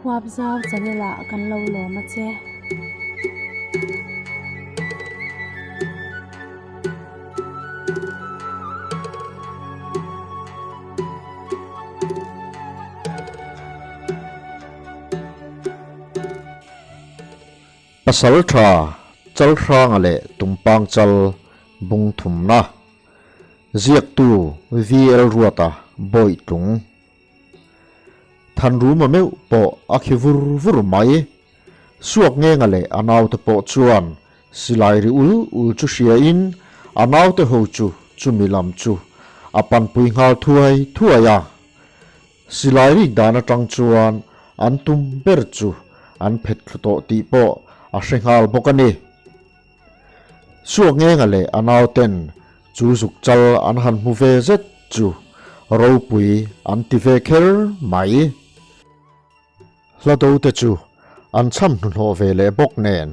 Huapzau channel ah kan lo lawm a che. Pasal tha Chalhranga leh Tumpang Chal bung thumna Ziaktu VL Ruata Bawitlung Thanruma meuh pawh a khi vur vur mai. Suak ngenga leh a naute pawh chuan silai ri ul ul chu hriain a naute ho chu chumi lam chu a panpui nghal thuai thuai a. Silai rik dan atang chuan an tum ber chu an phet thlu tawh tih pawh a hre nghal bawk a ni. Suak ngenga leh a nauten chu zuk chal an han hmu ve zet chu ropui an ti ve kher mai. Hla do te chu an cham hnuhnawh ve leh bawk nen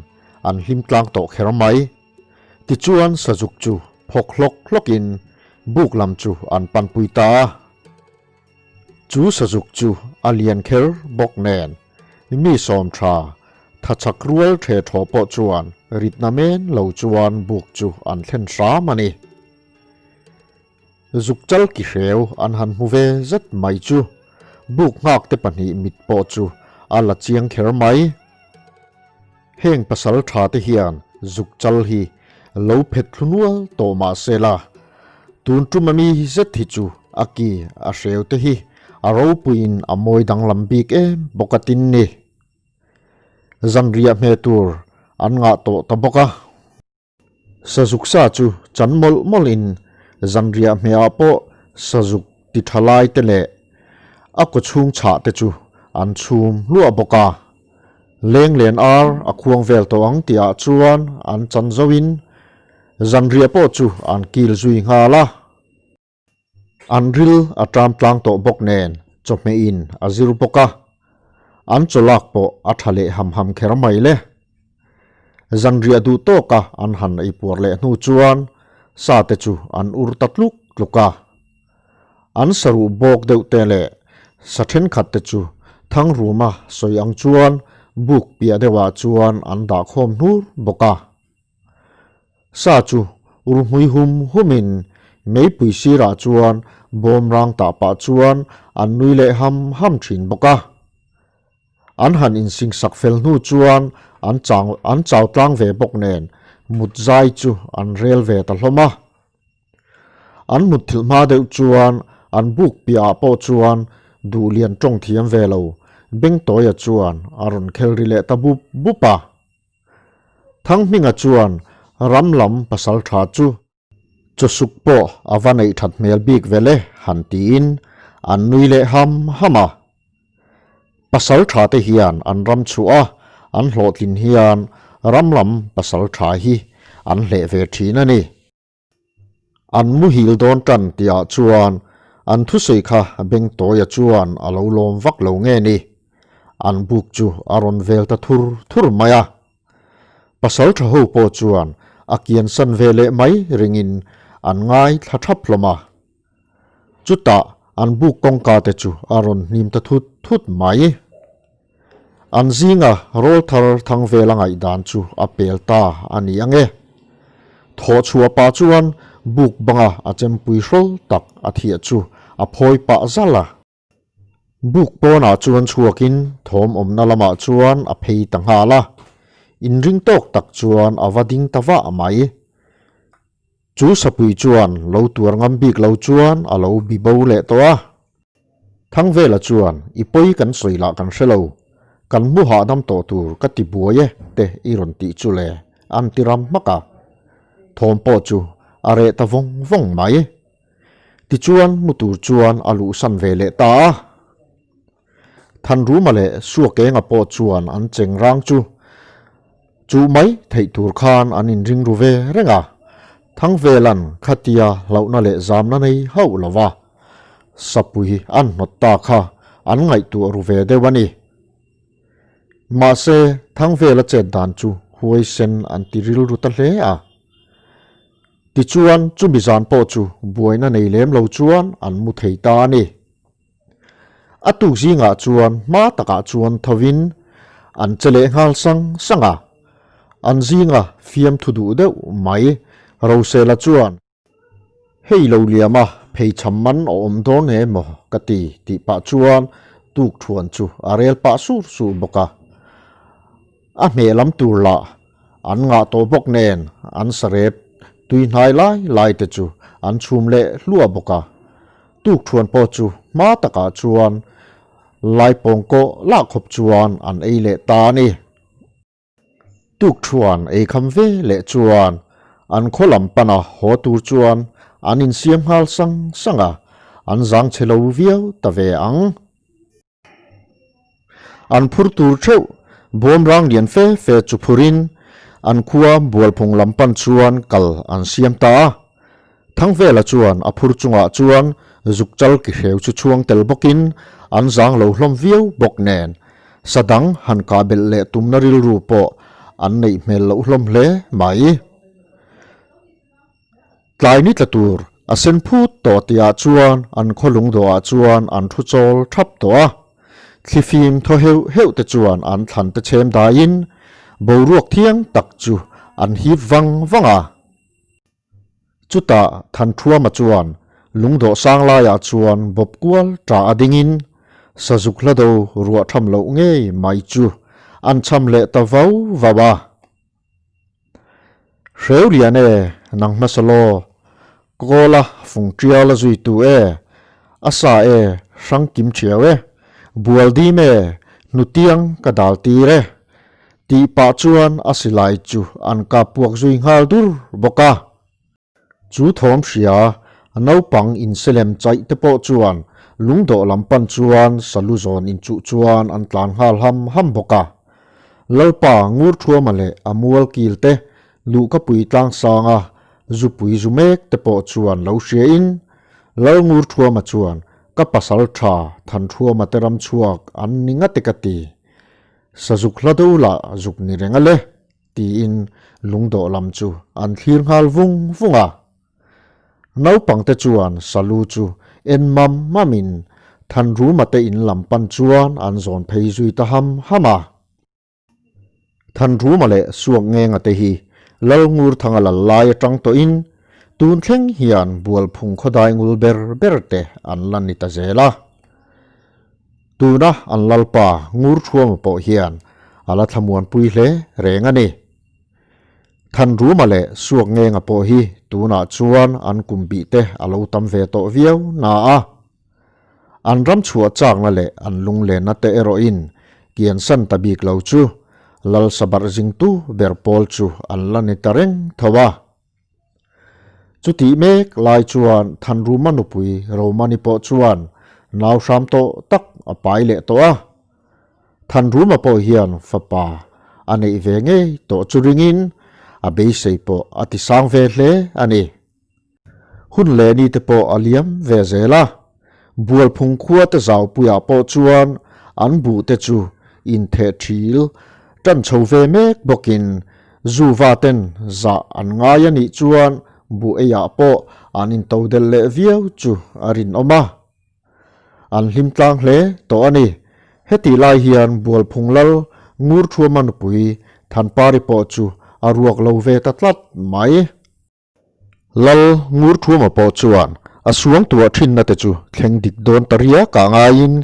an hlim tlang tawh kher mai. Tichuan sazuk chu phawk hlawk hlawkin buk lam chu an panpui ta a. Chu sazuk chu a lian kher bawk nen mi sawm tha tha chak rual the thaw pawh chuan ritna men lo chuan buk chu an thlen hram a ni. Zuk chal ki hreu an han hmu ve zet mai chu buk nghak te pahnih mit pawh chu a la chiang kher mai. Heng pasal tha te hian zuk chal hi lo phet thlu nual tawh mah se la, tun tum ami zet hi chu a ki a hreu te hi a ropuiin a mawi danglam bik em bawk a tin ni. Zanriah hme tur an ngah tawh ta bawk a. Sazuk sa chu chan mawlh mawlhin zanriah hmehah pawh sazuk ti tha lai te leh a kaw chhung chhah te chu an chhum hluah bawk a. Leng len ar a khuang vel tawh ang tihah chuan an chan zoin zanriah pawh chu an kil zui nghal a. An ril a ṭam tlang tawh bawk nen chawhmeh in a zir bawk a, an chaw lak pawh a ṭha leh ham ham kher mai le. Zanriah duh tawka an han ei puar leh hnu chuan sa te chu an ur ta tluk tluk a. An saruh bawk deuh te leh sa ṭhenkhat te chu Thangruma sawi ang chuan buk piah deuhah chuan an dah khawm hnur bawk a. Sa chu urhmui hum humin meipui sirah chuan bawm rang tah pah chuan an nui leh ham ham thin bawk a. An han insingsak fel hnu chuan an chang an chau tlang ve bawk nen mut zai chu an rel ve ta hlawm a. An mut thilh hma deuh chuan an buk piahah pawh chuan duh lian tawng thiam ve lo Bengtawia chuan a rawn khel ri leh ta bup bup a. Thanghminga chuan ram lam pasal tha chu chawsuk pawh a va neih that hmel bik vel e han tiin an nui leh ham ham a. Pasal tha te hian an ram chhuah a, an hlawhtlin hian ram lam pasal tha hi an hleh ve thin a ni. An muhil dawn tan tihah chuan an thusawi kha Bengtawia chuan a lo lawm vak lo nge ni? An buk chu a rawn vel ta thur thur mai a. Pasal tha ho pawh chuan a kiansan ve leh mai ringin an ngai thla thap hlawm a. Chutah an buk kawngka te chu a rawn hnim ta thut thut mai. An zinga rawl thar thang vel a ngaihdan chu a pel ta a ni ang e. Thawh chhuah pah chuan buk banga a chempui hrawl tak a thiah chu a phawi pah zal a. Buk pawnah chuan chhuakin thawm awmna lamah chuan a phei ta nghal a. Inring tawk tak chuan a va ding ta vah mai. Chu sapui chuan lo tuar ngam bik lo chuan a lo bi bo leh tawh a. Thangvela chuan, I pawi kan sawi lah kan hre lo, kan hmu hahdam tawh tur ka ti buai e te i rawn tih chu le, an ti ram hmak a. Thawm pawh chu a reh ta vawng vawng mai. Tichuan mu tur chuan a luhsan ve leh ta a. Thanruma leh Suakenga pawh chuan an cheng rang chu chu mai theih tur khan an inring ru ve reng a. Thangvelan khatia hlauhna leh zamna nei hauh lo va, sapui an hnawt ta kha an ngaihtuah ru ve deuh a ni. Mahse, Thangvela chet dan chu huaisen an ti rilru ta hle a. Tichuan, chumi zan pawh chu buaina nei lem lo chuan an mu thei ta a ni. A tuk zingah chuan hma takah chuan thovin an che leh nghal sang sang a. An zinga fiamthu duh deuh mai Rosela chuan, Hei lo liam a, pheichham man a awm dawn nge maw ka ti tih pah chuan tukthuan chu a rel pah sur sur bawk a. A hmeh lam tur lah an ngah tawh bawk nen an sarep tui hnai lai lai te chu an chhum leh hluah bawk a. Tukthuan pawh chu hma takah chuan laipawng kawh lah khawp chuan an ei leh ta a ni. Tukthuan ei kham ve leh chuan an khaw lam pana haw tur chuan an insiam nghal sang sang a, an zang chhe lo viau ta ve ang. An phur tur theuh bawm rang lian fe fe chu phurin an khua Bualphung lam pan chuan kal an siam ta a. Thangvela chuan a phur chungah chuan zuk chal ki hreu chu chhuang tel bawkin an zang lo hlawm viau bawk nen sa dang han kah belh leh tumna rilru pawh an neih hmel loh hlawm hle mai. Tlai ni tla tur a sen phut tawh tihah chuan an khaw lungdawhah chuan an thu chawl thap tawh a. Thlifim thaw heuh heuh te chuan an thlan te chhem daiin boruak thiang tak chu an hip vang vang a. Chutah Thanthuama chuan lungdawh sang laiah chuan bawp kual ta a dingin sazuk hlado ruah tham loh ngei mai chu an cham leh ta vau vau a. Hreu lian e, nang hmasa law. Kawla fung tial a zui tu e, a sa e, hrang kim thiau e, bual dim e, hnutiang ka dal tir e, tih pah chuan a silai chu an kap puak zui nghal dur bawk a. Chu thawm hria, naupang inselem chaih te pawh chuan lungdawh lam pan chuan salu zawn inchuh chuan an tlan nghal ham ham bawk a. Lalpa Ngurthuama leh a mual kil te luhkapui tlangsanga zupui zu mek te pawh chuan lo hriain Lal Ngurthuama chuan ka pasal tha Thanthuama te ram chhuak an ni ngate ka ti. Sazuk hla do lah zuk ni reng a le. Tiin lungdawh lam chu an thlir nghal vung vung a. Naupangte chuan Salu chu en mam mamin Thanruma te in lam pan chuan an zawn phei zui ta ham ham a. Thanruma leh Suakngenga te hi Lalngurthanga lal lai atang tawhin tun thleng hian Bualphung khawdai ngul ber ber te an la ni ta zel a. Tuna an lalpa Ngurthuama pawh hian a la thlamuanpui hle reng a ni. Thanruma leh Suakngenga pawh hi tunah chuan an kum bih te a lo tam ve tawh viau na a. An ram chhuah chakna leh an lunglenna te erawhin kiansan ta bik lo chu Lal Sabarh zingtu ber pawl chu an la ni ta reng tho a. Chutih mek lai chuan Thanruma nupui Romani pawh chuan nau hram tawh tak a pai leh tawh a. Thanruma pawh hian fapa a neih ve ngei tawh chu ringin a beisei pawh a ti sang ve hle a ni. Hun leh ni te pawh a liam ve zel a. Bualphung khua te zaupuiah pawh chuan an buh te chu intheh thil tan chho ve mek bawkin Zuva ten zah an ngai a nih chuan buh eiah pawh an into delh leh viau chu a rinawm a. An hlim tlang hle tawh a ni. Hetih lai hian Bualphung Lal Ngurthuama nupui Thanpari pawh chu a ruak lo ve ta tlat mai. Lal Ngurthuama pawh chuan a suangtuah thinna te chu thleng dik dawn ta riak ah ngaiin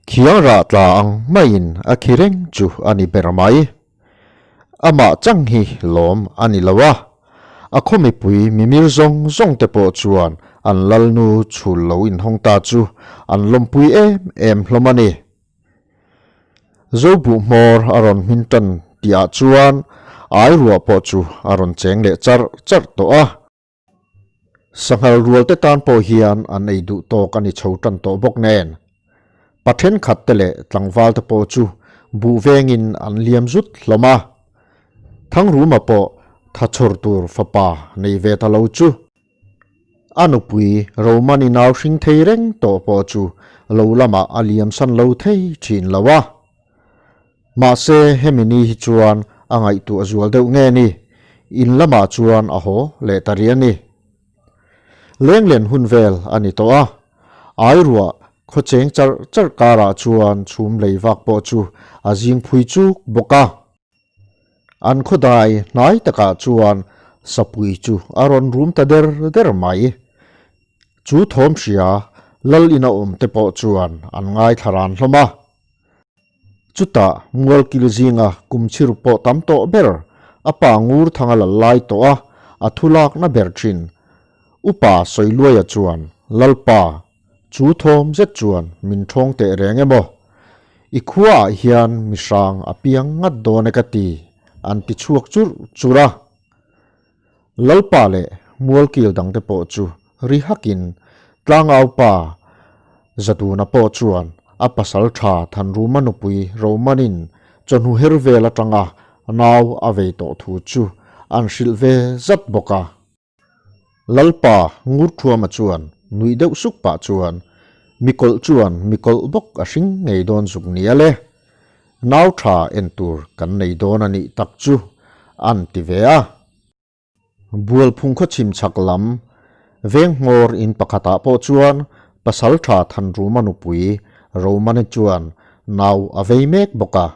khiang rah tla ang maiin a khi reng chu a ni ber mai. Amah chang hi lawm a ni lo a, a khaw mipui mimir zawng zawng te pawh chuan an lalnu chhul lo inhawng ta chu an lawmpui em em hlawm a ni. Zobuh hmawr a rawn hmin tan tihah chuan ai ruah pawh chu a rawn cheng leh charh charh tawh a. Sanghal rual te tan pawh hian an ei duh tawk a ni chho tan tawh bawk nen. Pa thenkhat te leh tlangval te pawh chu buh vengin an liam zut hlawm a. Thangruma pawh thachhawr tur fapa nei ve ta lo chu. A nupui Romani nau hring thei reng tawh pawh chu lo lamah a liam san lo thei thin lo a. Mahse hemi ni hi chuan a ngaihtuah zual deuh nge ni, in lamah chuan a haw leh ta rih a ni. Lenglen hun vel a ni tawh a, ai ruah. Khaw cheng charh charh karah chuan chhum lei vak pawh chu a zing phui chuk bawk a. An khaw dai hnai takah chuan sapui chu a rawn rum ta der der mai. Chu thawm hria lal ina awm te pawh chuan an ngaithla ran hlawm a. Chutah mualkil zinga kum chhir pawh tam tawh ber a pa ngur thanga lal lai tawh a, a thu lakna ber thin. Upa Sawiluaia chuan Lalpa Chu thawm zet chuan min thawng teh reng emaw? I khuaah hian mi hrang a piang ngat dawn e ka ti, an ti chhuak churh churh a. Lalpa leh Mualkil dangte pawh chu ri hakin Tlangaupa Zaduna pawh chuan a pasal tha Thanruma nupui Romanin chawhnu her vel atanga nau a vei tawh thu chu an hrilh ve zat bawk a. Lalpa Ngurthuama chuan nuih deuh suk pah chuan mikawlh chuan mikawlh bawk a hring ngei dawn zuk nia le. Nau tha en tur kan nei dawn a nih tak chu an ti ve a. Bualphung khaw chhim chhak lam veng hmawr in pakhatah pawh chuan Pasaltha Thanruma nupui Romani chuan nau a vei mek bawk a.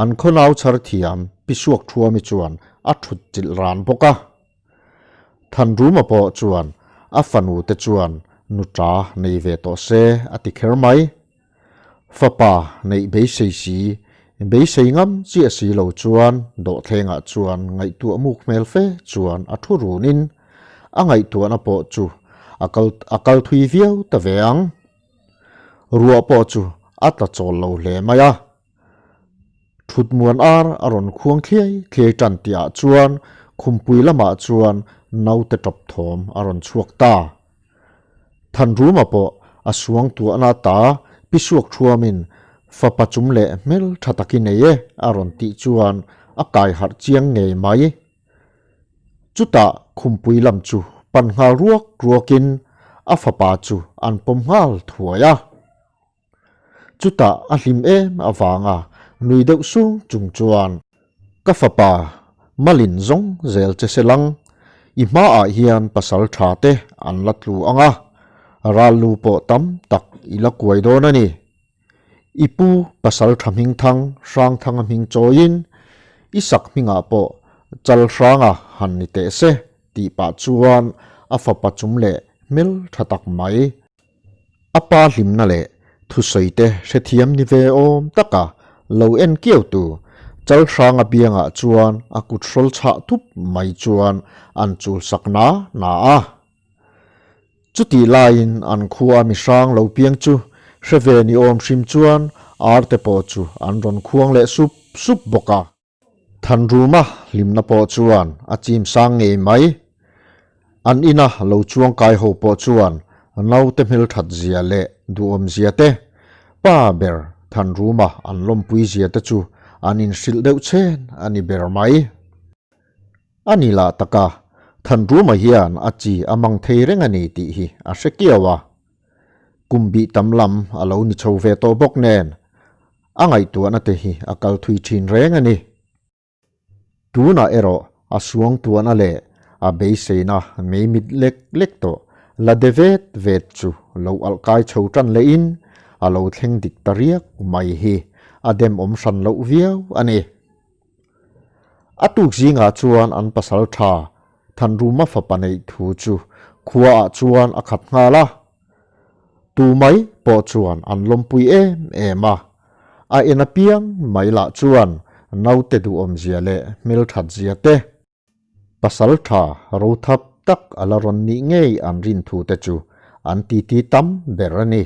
An khaw nau chhar thiam Pi Suakthuami chuan a thut chilh ran bawk a. Thanruma pawh chuan a fanu te chuan nuta nei ve tawh se a ti kher mai. Fapa neih beisei si, beisei ngam chiah si lo chuan dawhthlengah chuan ngaihtuah muk hmel fe chuan a thu runin a ngaihtuahna pawh chu a kal a kal thui viau ta ve ang. Ruah pawh chu a tla chawl lo hle mai a. Thut muan ar a rawn khuang thliai thliai tan tihah chuan khumpui lamah chuan naute tawp thawm a rawn chhuak ta. Thanruma pawh a suang tuahna ta pi suak thuamin fapa chum leh hmel tha takin nei e a rawn tih chuan a kai harh chiang ngei mai. Chutah khumpui lam chu pan nghal ruak ruakin a fapa chu an pawm nghal thuai a. Chutah a hlim em avanga nui deuh sung chung chuan, Ka fapa, Malin zawng zel che se lang, i hmaah hian pasal tha te an la tlu ang a, ral lu pawh tam tak i la kuai dawn a ni. I pu pasal tha hming thang Hrangthanga hming chawiin i sak hmingah pawh Chal Hranga han ni teh se tih pah chuan a fapa chum leh hmel tha tak mai. A pa hlimna leh thusawi te hrethiam ni ve awm taka lo en kiau tu Chalhranga biangah chuan a kut hrawl chhah thup mai chuan an chul sak na na a. Chutih laiin an khua mihrang lo piang chu hre ve ni awm hrim chuan arte pawh chu an rawn khuang leh sup sup bawk a. Thanruma hlimna pawh chuan a chim sang ngei mai. An ina lo chuang kai ho pawh chuan naute hmelthat zia leh duhawm zia te, pa ber Thanruma an lawmpui zia te chu an inhrilh deuh chhen a ni ber mai. A ni lah taka, Thanruma hian a chi a mang thei reng a ni tih hi a hre kiau a. Kum bih tam lam a lo ni chho ve tawh bawk nen, A ngaihtuahna te hi a kal thui thin reng a ni. Tunah erawh a suangtuahna leh a beiseina mei mit lek lek tawh la de vet vet chu lo alh kai chho tan lehin a lo thleng dik ta riak mai hi a demawm hran loh viau a ni. A tuk zingah chuan an pasal tha Thanruma fapa neih thu chu khuaah chuan a khat nghal a. Tu mai pawh chuan an lawmpui em em a, a en apiang mai lah chuan naute duhawmzia leh hmelthat zia te, pasal tha rothap tak a la rawn nih ngei an rin thu te chu an titi tam ber a ni.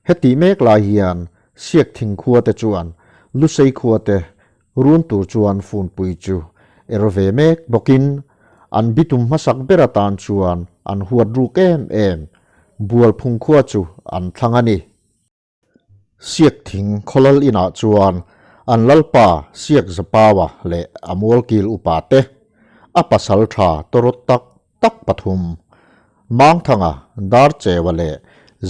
Hetih mek lai hian Siakthing khua te chuan Lusei khua te run tur chuan funpui chu er ve mek bawkin an bitum hmasak ber atan chuan an huat ruk em em Bualphung khua chu an thlang a ni. Siakthing khawlal inah chuan an lalpa Siakzapaua leh a mualkil upa te, a pasal tha tawrawt tak tak pathum, Mangthanga, Darcheua leh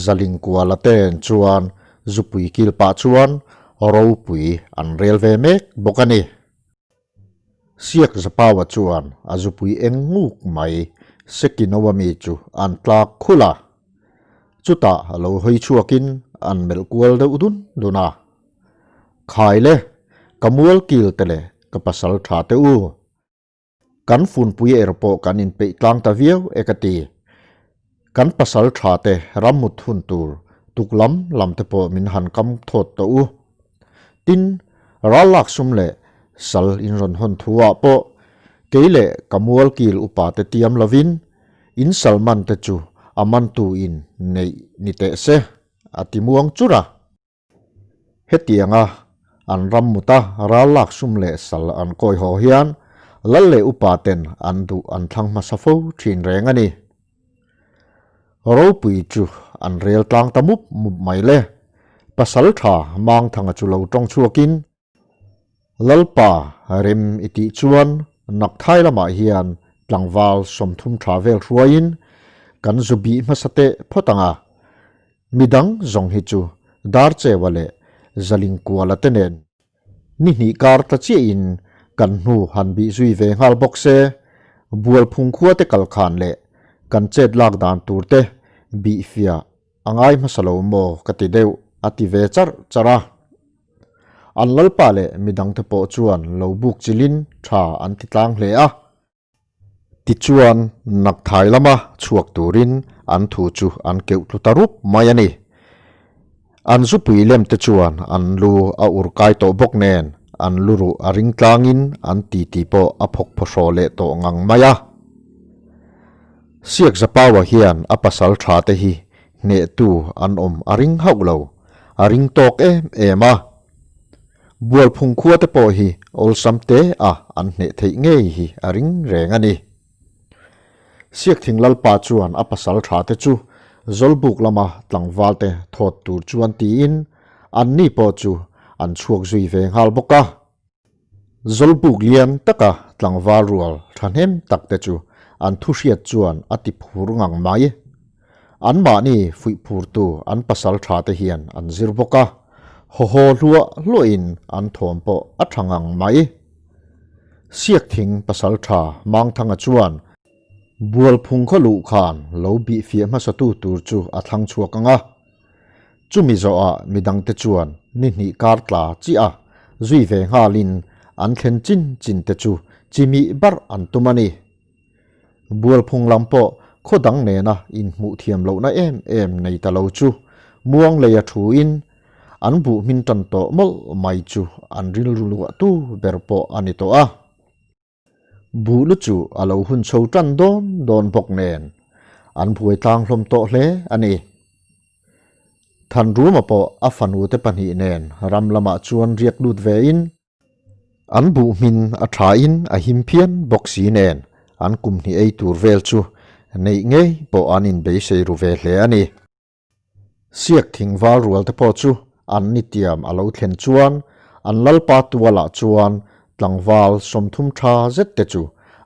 Zalingkuala ten chuan zupui kil pah chuan ropui an rel ve mek bawk a ni. Siak Zapaua chuan a zupui eng nguk mai Sekinoa mi chu an tlak khulh a. Chutah lo hawi chhuakin an melh kual deuh dun dun a. Khai le, ka mual kil te leh ka pasal tha te u. Kan funpui er pawh kan inpeih tlang ta viau e ka ti. Kan pasal tha te ram mut hun tur tuk lam lam te pawh min han kam thawt tawh u. Tin, ral lak sum leh sal in rawn hawn thu ah pawh kei leh ka mual kil upa te tiam lovin in sal man te chu a mantu in neih ni teh se, a ti muang chur a. Hetianga an ram muta ral lak sum leh sal an kawi haw hian lal leh upa ten an duh an thlang hmasa fo thin reng a ni. Ropui chu an rel tlang ta mup mup mai le. Pasal tha Mangthanga chu lo tawng chhuakin, Lalpa rem i tih chuan Nakthai lamah hian tlangval 30 tha vel hruaiin kan zu bih hmasa teh phawt ang a. Midang zawng hi chu Darcheua leh Zalingkuala te nen ni hnih kar ta chiahin kan hnu han bih zui ve nghal bawk se, Bualphung khua te kal khan leh kan chet lak dan tur te bih fiah a ngai hmasa lo maw ka ti deuh a ti ve charh charh a. An lalpa leh midangte pawh chuan lo buk chilhin tha an ti tlang hle a. Tichuan, nakthai lama chhuak turin an thu chu an keuh tlu ta rup mai a ni. An zupui lem te chuan an lu a ur kai tawh bawk nen an lu ruh a ring tlangin an titi pawh a phawk phawhraw leh tawh ngang mai a. Siak Zapaua hian a pasal tha te hi hnehtu an awm a ring hauh lo, a ring tawk em em a. Bualphung khua te pawh hi awlsam te a an hneh theih ngei hi a ring reng a ni. Siakthing Lalpa chuan a pasal tha te chu Zawlbuk lama tlangval te thawt tur chuan tiin an ni pawh chu an chhuak zui ve nghal bawk a. Zawlbuk lian taka tlangval rual thahnem tak te chu an thuhriat chuan a ti phur ngang mai. Anmahni fuihphurtu an pasal tha te hian an zir bawk a, haw haw hluah hluahin an thawm pawh a tha ngang mai. Siakthing pasal tha Mangthanga chuan Bualphung khaw luh khan lo bih fiah hmasatu tur chu a thlang chhuak ang a. Chumi zawhah midangte chuan ni hnih kar tla chiah a zui ve nghalin an thlen chin chin te chu chimih barh an tum a ni. Bualphung lam pawh khaw dang nena inhmuh thiam lohna em em nei ta lo chu muang leia thuin an buh hmin tan tawh mawlh mai chu an rilru luahtu ber pawh a ni tawh a. Buh lu chu a lo hun chho tan dawn dawn bawk nen an buai tlang hlawm tawh hle a ni. Thanruma pawh a fanute pahnih nen ram lamah chuan riak lut vein An buh hmin a thain a him phian bawk si nen an kum hnih ei tur vel chu neih ngei pawh an inbeisei ru ve hle a ni. Siak thing val rual te pawh chu an ni tiam a lo thlen chuan an lalpa tualah chuan tlangval 30 tha zet te chu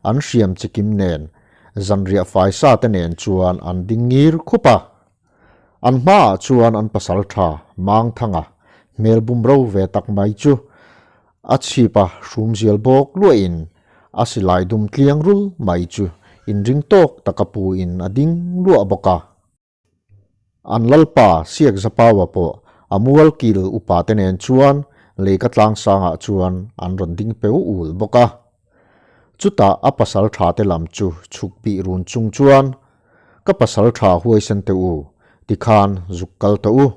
an hriam chikim nen zanriah faisa te nen chuan an ding ngir khup a. An hmaah chuan an pasal tha Mangthanga hmel bumro ve tak mai chu a chhip a hrumzial bawk luahin a silai dum tliang rul mai chu inring tawk taka puin a ding luah bawk a. An lalpa Siak Zapaua pawh a mual kil upa te nen chuan leika tlangsangah chuan an rawn ding peu ul bawk a. Chutah a pasal tha te lam chu chhuk bih run chung chuan, Ka pasal tha huaisen teh u, tikhan zuk kal tawh u.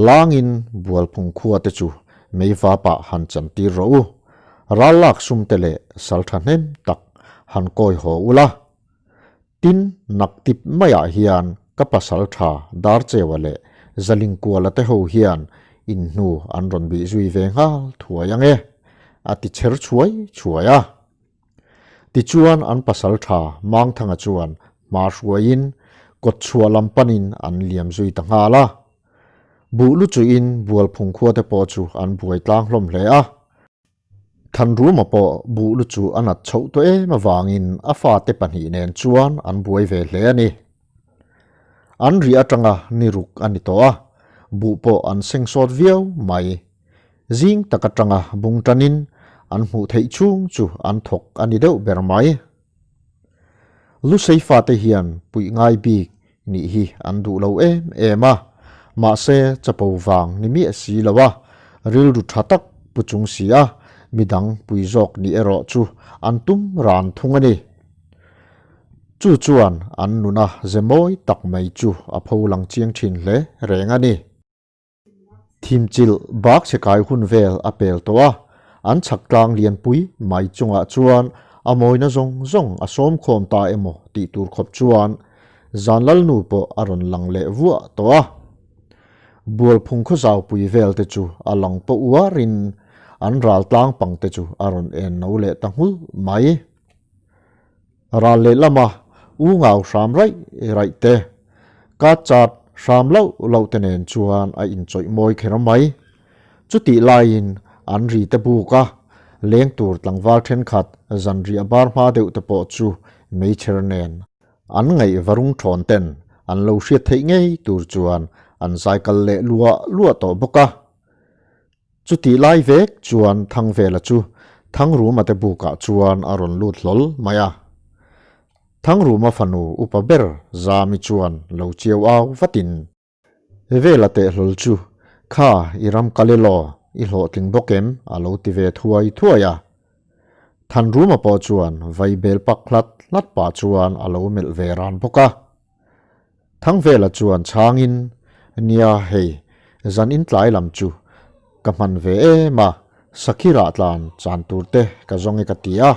Langin Bualphung khua te chu meivapah han chantir rawh u. Ral lak sum te leh sal tha hnem tak han kawi haw u la. Tin, naktip maiah hian ka pasal tha Darcheua leh Zalingkuala te ho hian in hnu an rawn bih zui ve nghal thuai ang e, a ti chher chhuai chhuai a. Tichuan an pasal tha Mangthanga chuan hma hruaiin kawtchhuah lam panin an liam zui ta nghal a. Buh lu chuin Bualphung khua te pawh chu an buai tlang hlawm hle a. Thanruma pawh buh lu chu a nat chhoh tawh em avangin a fate pahnih nen chuan an buai ve hle a ni. An ri atanga ni ruk a ni tawh a, buh pawh an seng sawt viau mai. Zing tak atanga bung tanin an hmuh theih chhung chu an thawk a ni deuh ber mai. Lusei fate hian puih ngai bik. nih hi an duh lo em em a, mahse chapo vang ni miah si lo a, rilru tha tak pu chung si a, midang pui zawk nih erawh chu an tum ran thung a ni. Chu chuan an nuna ze mawi tak mai chu a pho lang chiang thin hle reng a ni. Thimchilh bak chhe kai hun vel a pel tawh a, an chhak tlang lianpui mai chungah chuan a mawina zawng zawng a sawm khawm ta emaw tih tur khawp chuan zan lalnu pawh a rawn lang leh vuah tawh a. Bualphung khawzaupui vel te chu a lang pawh uarin an ral tlang pang te chu a rawn en no leh ta nghulh mai. Ral lehlama u ngau hram raih raih te, ka chat hram loh loh te nen chuan a inchawih mawi kher mai. Chutih laiin an ri te buk a, leng tur tlangval thenkhat zanriah bar hma deuh te pawh chu meichher nen an ngaih varung thawn ten an lo hriat theih ngei tur chuan an zai kal leh luah luah tawh bawk a. Chutih lai vek chuan Thangvela chu Thangruma te bukah chuan a rawn lut hlawl mai a. Thangruma fanu upa ber Zami chuan lo chiau au vatin. Vela teh hlawl chu, Kha i ram kal e law, i hlawhtling bawk em? a lo ti ve thuai thuai a. Thanruma pawh chuan vaibel pak hlat hlat pah chuan a lo melh ve ran bawk a. Thangvela chuan chhangin, Nia hei, zan in tlai lam chu ka hman ve em a, sakhi rah tlan chan tur te ka zawng e ka ti a.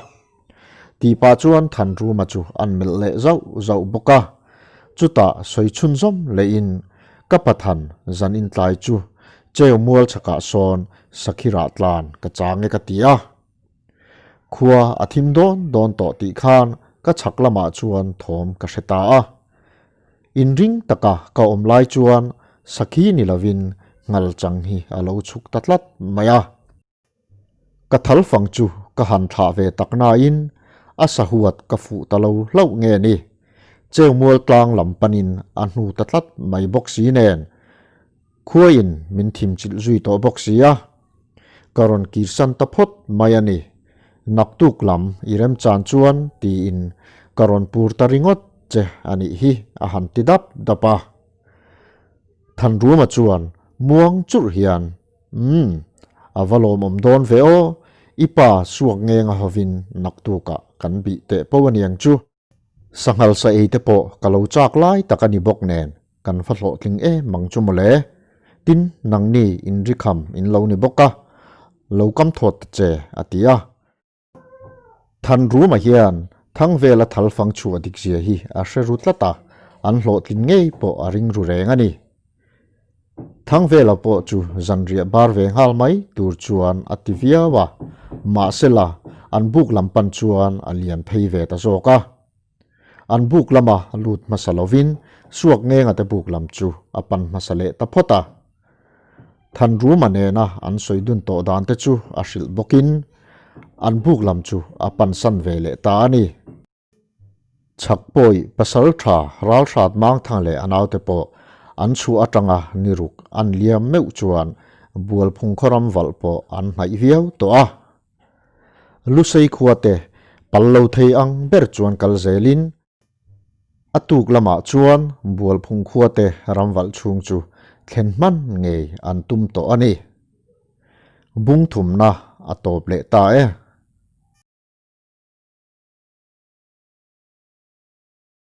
Tih pah chuan Thanruma chu an melh leh zauh zauh bawk a. Chutah sawi chhunzawm lehin, Ka Pathan, zan in tlai chu cheu mual chhakah sawn sakhi rah tlan ka chang e ka ti a. Khua a thim dawn dawn tawh tih khan ka chhak lamah chuan thawm ka hre ta a. Inring taka ka awm lai chuan sakhi ni lovin ngal chang hi a lo chhuk ta tlat mai a. Ka thal fang chu ka han thlah ve tak nain a sahuat ka fuh ta lo hlauh nge ni. Cheuhmual tlang lam panin a hnu ta tlat mai bawk si nen Khuaiin min thimchilh zui tawh bawk si a, ka rawn kirsan ta phawt mai a ni. Naktuk lam i remchan chuan tiin ka rawn pur ta ringawt che a nih hi a han ti dap dap a. Thanruma chuan muang churh hian, Umm, a va lawmawm dawn ve aw, i pa suak ngeng a hovin naktukah kan bih teh poh a niang chu. Sanghal sa ei te pawh ka lo chak lai tak a ni bawk nen kan va hlawhtling em ang chu mawle. Tin, nangni inrikham in lo ni bawk a, lo kam thawt ta che, a ti a. Thanruma hian Thangvela thal fang chhuah dik zia hi a hre ru tlat a, an hlawhtlin ngei pawh a ring ru reng a ni. Thangvela pawh chu zanriah bar ve nghal mai tur chuan a ti viau a, mahsela an buk lam pan chuan a lian phei ve ta zawk a. An buk lama lut hmasa lovin Suak Ngenga te buk lam chu a pan hmasa leh ta phawt a. Thanruma nena an sawi dun tawh dan te chu a hrilh bawkin an buk lam chu a pansan ve leh ta a ni. Chhak pawi pasal tha ralhrat mangthang leh a naute pawh an chhuah atanga ni ruk an liam meuh chuan Bualphung khawram valh pawh an hnaih viau tawh a. Lusei khua te pal lo thei ang ber chuan kal zelin a tuk lamah chuan Bualphung khua te ram valh chhung chu thlen hman ngei an tum tawh a ni. Bung thumna a tawp leh ta e.